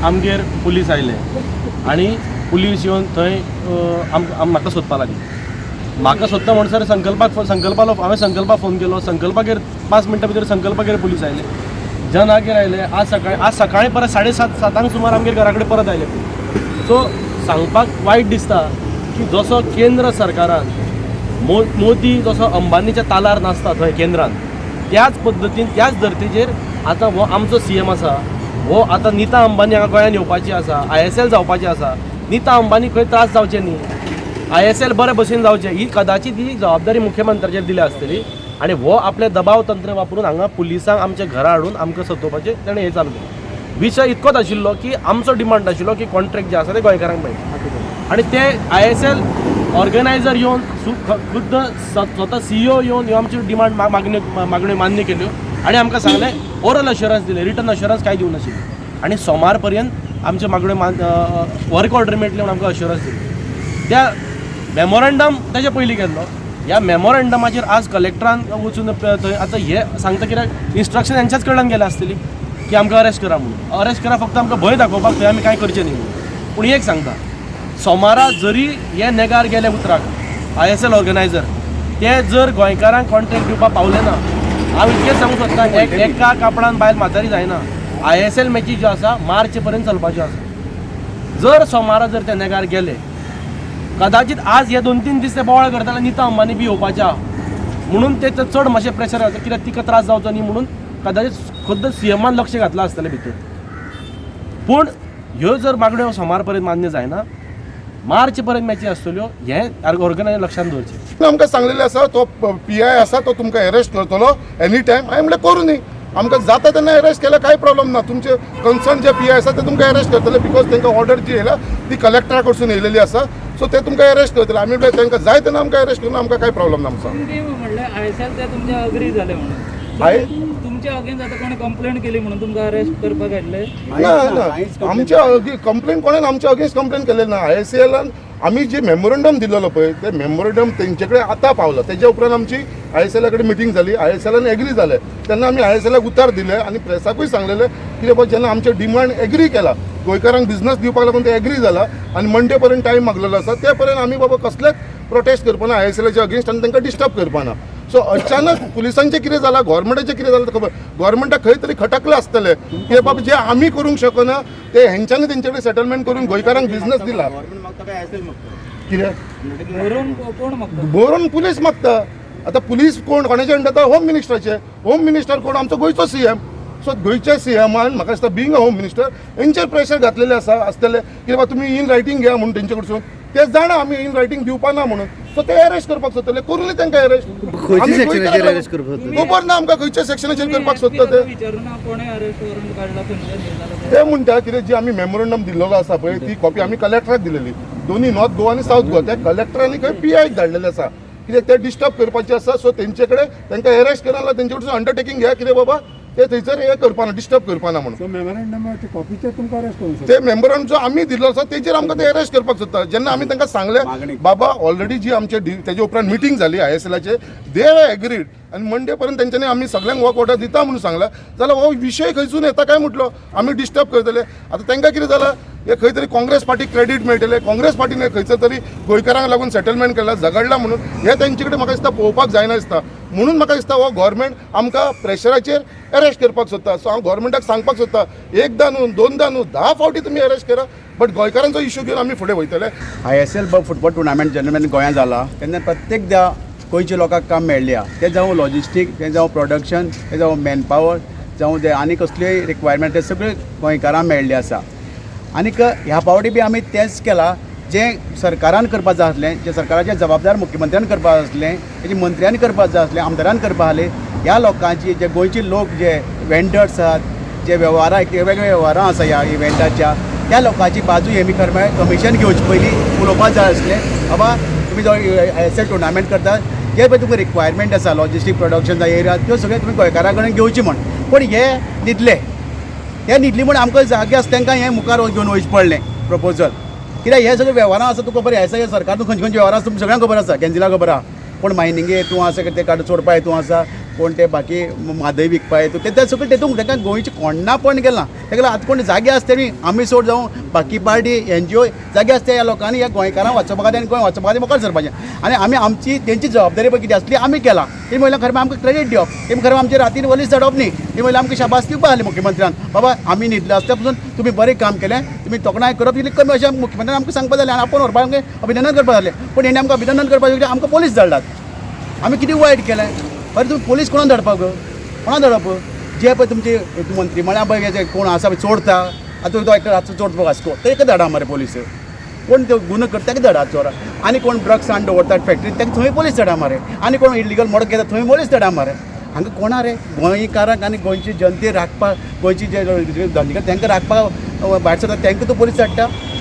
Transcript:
आमगेर पुलीस आयले आनी पुलीस येवन थंय म्हाका सोदपाक लागली. म्हाका सोदता म्हणसर संकल्पाक फोन, संकल्पालो हांवें संकल्पाक फोन केलो. संकल्पागेर 5 मिनटां भितर संकल्पागेर पुलीस आयले, जनागेर आयले. आज सकाळी परत 7:30, 7 सुमार आमगेर घरा कडेन परत आयले. सो सांगपाक वायट दिसता की जसो केंद्र सरकारान मोदी जसो अंबानीच्या तालार नाचता थंय केंद्रान, त्याच पद्दतीन, त्याच धर्तीचेर आतां हो आमचो सीएम आसा. हो आतां नीता अंबानी हांगा गोंयांत येवपाची आसा, आयएसएल जावपाची आसा. नीता अंबानी खंय त्रास जावचे न्ही, आयएसएल बरे भशेन जावचें, ही कदाचित ही जबाबदारी मुख्यमंत्र्याचेर दिल्या आसतली आनी हो आपले दबाव तंत्र वापरून हांगा पुलिसांक आमच्या घरा हाडून आमकां सतोवपाचें तेणें हें चालू केलें. विशय इतकोच आशिल्लो की आमचो डिमांड आशिल्लो की कॉन्ट्रॅक्ट जे आसा ते गोंयकारांक मेळटा आनी ते आयएसएल ऑर्गनायझर येवन खुद्द स्वता सीईओ येवन ह्यो आमच्यो डिमांड, मागण्यो मागण्यो मान्य केल्यो आनी आमकां सांगलें, ओरल अश्युरन्स दिलें, रिटन अश्युरन्स कांय दिवं नाशिल्लें आनी सोमार पर्यंत आमच्यो मागण्यो मान, वर्क ऑर्डर मेळटली म्हणून आमकां अश्युरन्स दिलें. त्या मेमोरंडम तेजे पयलीं केल्लो. ह्या मेमोरंडमाचेर आज कलेक्टरान वचून थंय आतां हे सांगता कित्याक इन्स्ट्रक्शन हेंच्याच कडल्यान गेल्या आसतली की आमकां अरेस्ट करा म्हणून. अरेस्ट करा, फक्त आमकां भंय दाखोवपाक, थंय आमी कांय करचें न्ही म्हणून. पूण एक सांगता, सोमारा जरी हे नेगार गेले उतराक आयएसएल ऑर्गनायझर, ते जर गोंयकारांक कॉन्ट्रॅक्ट दिवपाक पावले ना, हांव इतकेंच सांगूंक सोदता, एक एका कापडान बायल म्हातारी जायना. आयएसएल मॅची ज्यो आसा मार्च पर्यंत चलपाच्यो आसा. जर सोमारा जर ते नेगार गेले, कदाचित आज हे 2-3 दीस ते बोवाळ करताले, नीता अंबानी बी येवपाचे आहा म्हणून ते ते चड मातशें प्रेशर घालता, कित्याक तिका त्रास जावचो न्ही म्हणून कदाचित खुद्द सीएमान लक्ष घातलां आसतलें भितर. पूण ह्यो जर मागण्यो सोमार पर्यंत मान्य जायना, मार्च पर्यंत मॅची आसतल्यो, हें ऑर्गनायझर लक्षांत दवरचें. आमकां सांगलेलें आसा, तो पीआय आसा तो तुमकां अरेस्ट करतलो एनी टायम. हांवें म्हणलें, करूं न्ही, आमकां जाता तेन्ना अरेस्ट केल्यार कांय प्रॉब्लम ना. तुमचे कन्सर्न जे पीआय आसा ते तुमकां अरेस्ट करतले, because तांकां ऑर्डर जी येयला ती कलेक्टरा कडसून येयलेली आसा. सो ते तुमकां अरेस्ट करतले. आमी म्हणलें, तांकां जाय तेन्ना आमकां अरेस्ट करून आमकां कांय प्रॉब्लम ना आमचो. तुमचे म्हणल्यार आयएसएल ते तुमच्या अग्री जाले म्हणून तुमच्या अगेन्स्ट आता कोणी कंप्लेंट केली म्हणून तुमकां अरेस्ट करपाक आयिल्ले? ना ना, आमच्या कंप्लेन कोणेन आमच्या अगेन्स्ट कंप्लेन केलें ना. आयएसएलान आमी जे मेमोरंडम दिलेलो पळय, ते मेमोरंडम तेंचे कडेन आतां पावलो. तेज्या उपरांत आमची आयएसएला कडेन मिटींग जाली, आयएसएलान एग्री जाले. तेन्ना आमी आयएसएलाक उतार दिले आनी प्रेसाकूय सांगलेले की बाबा, जेन्ना आमचे डिमांड एग्री केला, गोंयकारांक बिझनस दिवपाक लागून ते एग्री जाला आनी मंडे पर्यंत टायम मागलेलो आसा, ते पर्यंत आमी बाबा कसलेच प्रोटेस्ट करपाना आयएसएलाच्या अगेन्स्ट आनी तांकां डिस्टर्ब करपाना. सो अचानक पुलिसांचें कितें जालां, गव्हर्मेंटाचें कितें जालां खबर, गव्हर्मेंटाक खंय तरी खटकलें आसतलें की बाबा जे आमी करूंक शकना ते हेंच्यांनी तेंचे कडेन सेटलमेंट करून गोंयकारांक बिझनस दिला. कितें? बरोवन कोण मागता? बरोवन पुलीस मागता. आतां पुलीस कोण, कोणाचे अंडर? होम मिनिस्टराचे. होम मिनिस्टर कोण? आमचो गोंयचो सीएम. सो गोंयच्या सीएमान म्हाका दिसता, बिंग अ होम मिनिस्टर, हेंचेर प्रेशर घातलेले आसा आसतले की बाबा तुमी इन रायटींग घ्या म्हणून तेंचे कडसून. ते जाणा आमी इन रायटींग दिवपा ना म्हणून. सो ते अरेस्ट करपाक सोदतले. करूं तांकां अरेस्ट. खंयच्या सेक्शनाचेर arrest करपाक सोदता? खबर ना आमकां खंयच्या सेक्शनाचेर करपाक सोदता ते. विचारून ना कोणे अरेस्ट वॉरंट काडला, खंयच्यान दिला? ते म्हणटा कितें, जी आमी मेमोरंडम दिल्लेलो आसा पळय, ती कॉपी आमी कलेक्टराक दिलेली, दोन्ही नॉर्थ गोवा आनी सावथ गोवा. त्या कलेक्टरांनी खंय पीआयक धाडलेले आसा, कित्याक ते डिस्टर्ब करपाचे आसा. सो तेंचे कडेन तांकां अरेस्ट करा, तेंचे कडसून अंडरटेकींग घ्या, कितें बाबा ते थंयसर हे करपाना, डिस्टर्ब करपाना म्हणून. सो मेमोरंडमाचे कॉपीचेर तुमकां अरेस्ट करूंक शकता? ते मेमोरंडम जो आमी दिल्लो आसा तेजेर आमकां ते अरेस्ट करपाक सोदता. जेन्ना आमी तांकां सांगलें, बाबा ऑलरेडी जी आमचे तेजे उपरांत मिटींग जाली आयएसएलाचे, they agreed आनी मंडे पर्यंत तेंच्यांनी आमी सगळ्यांक वर्क ऑर्डर दिता म्हणून सांगला, जाल्यार हो विशय खंयसून येता काय म्हटलो, आमी डिस्टर्ब करतले. आतां तांकां कितें जालां, हे खंय तरी काँग्रेस पार्टीक क्रेडीट मेळटले, काँग्रेस पार्टीने खंयचो तरी गोंयकारांक लागून सेटलमेंट केला, झगडला म्हणून. हे तेंचे कडेन म्हाका दिसता पळोवपाक जायना दिसता. म्हणून म्हाका दिसता हो गव्हर्मेंट आमकां प्रेशराचेर अरेस्ट करपाक सोदता. सो हांव गव्हर्मेंटाक सांगपाक सोदता, एकदां न्हू, दोनदां न्हू, 10 फावटी तुमी अरेस्ट करा, बट गोंयकारांचो इशू घेवन आमी फुडें वयतले. आयएसएल फुटबॉल टुर्नामेंट जेन्ना गोंयांत जाला तेन्ना प्रत्येकदा गोंयच्या लोकांक काम मेळ्ळें आहा. तें जावं लॉजिस्टीक, तें जावं प्रोडक्शन, तें जावं मॅनपावर, जावं ते आनी कसल्योय रिक्वायरमेंट, ते सगळे गोंयकारांक मेळ्ळें आसा. आनीक ह्या फावटी बी आमी तेंच केलां जें सरकारान करपाक जाय आसलें, जें सरकाराचें जबाबदार मुख्यमंत्र्यान करपाक आसलें, तेजें मंत्र्यांनी करपाक जाय आसलें, आमदारान करपाक आसलें. ह्या लोकांची, जे गोंयचे लोक जे वेंडर्स आहात, जे वेव्हारां, वेगवेगळे वेव्हारां आसा ह्या इव्हेंटाच्या, त्या लोकांची बाजू हेमी खरें म्हळ्यार कमिशन घेवचे पयलीं उलोवपाक जाय आसलें. बाबा, तुमी जो आयएसएल टुर्नामेंट करतात, जे पळय तुमकां रिक्वायरमेंट आसा, लॉजिस्टीक, प्रोडक्शन एरिया, त्यो सगळे तुमी गोंयकारां कडेन घेवचे म्हण. पूण हे न्हिदले. हे न्हिदली म्हूण आमकां जागे आसा तांकां हें मुखार घेवन वयचें पडलें प्रपोजल. कित्याक हे सगळे वेव्हारां आसा, तुका खबर, हे सगळे सरकार खंयचे खंयचे वेव्हार आसा तुमकां सगळ्यांक खबर आसा, कॅन्सिलाक खबर आहा. कोण मायनिंगे हितून आसा, ते काड चोरपा हितून आसा, कोण ते बाकी म्हादय विकपा हितून, ते सगळे तेतून तांकां गोंयचें कोण्णापण केलां. ताका लागून आतां कोण जागे आसता न्ही, आमी सोड जावं बाकी पार्टी एनजीओ जागे आसता, ह्या लोकांनी ह्या गोंयकारांक वाचोवपा खातीर आनी गोंय वाचोवपा खातीर मुखार सरपाचें. आनी आमी आमची तेंची जबाबदारी पळय कितें आसली आमी केलां. ती म्हणल्यार खरें आमकां क्रेडीट दिवप, ती खरें आमचे रातीन वलीस धाडप न्ही. ती म्हणल्यार आमकां शाबास दिवपा आसली मुख्यमंत्र्यान, बाबा आमी न्हिदले आसता पसून तुमी बरें काम केलें, तुमी तोखणाय करप इतली कमी अशें मुख्यमंत्र्यान आमकां सांगपा जालें आनी आपोवन व्हरपाक आमकां अभिनंदन करपा जालें. पूण हेणी आमकां अभिनंदन करपाक आमकां पोलीस धाडलात. आमी कितें वायट केलें? बरें, तुमी पोलीस कोणाक धाडपाक, कोणाक धाडप? जे पळय तुमचे मंत्रीमळ्या पळय जे कोण आसा पळय चोरता, आतां तो एकटो रातचो चोरता वास्को, तेका धाडा मरे पोलीस. कोण त्यो गुन्हो करता ताका धाडा चोरा. आनी कोण ड्रग्स हाडून दवरतात फॅक्टरीन ताका थंय पोलीस धाडा मरे. आनी कोण इलिगल मडक घेता थंय पोलीस धाडा मरे. हांगा कोणा रे गोंयकारांक आनी गोंयची जनते राखपाक, गोंयची जे धंदेकार तांकां राखपाक भायर सरता तांकां तूं पोलीस धाडटा.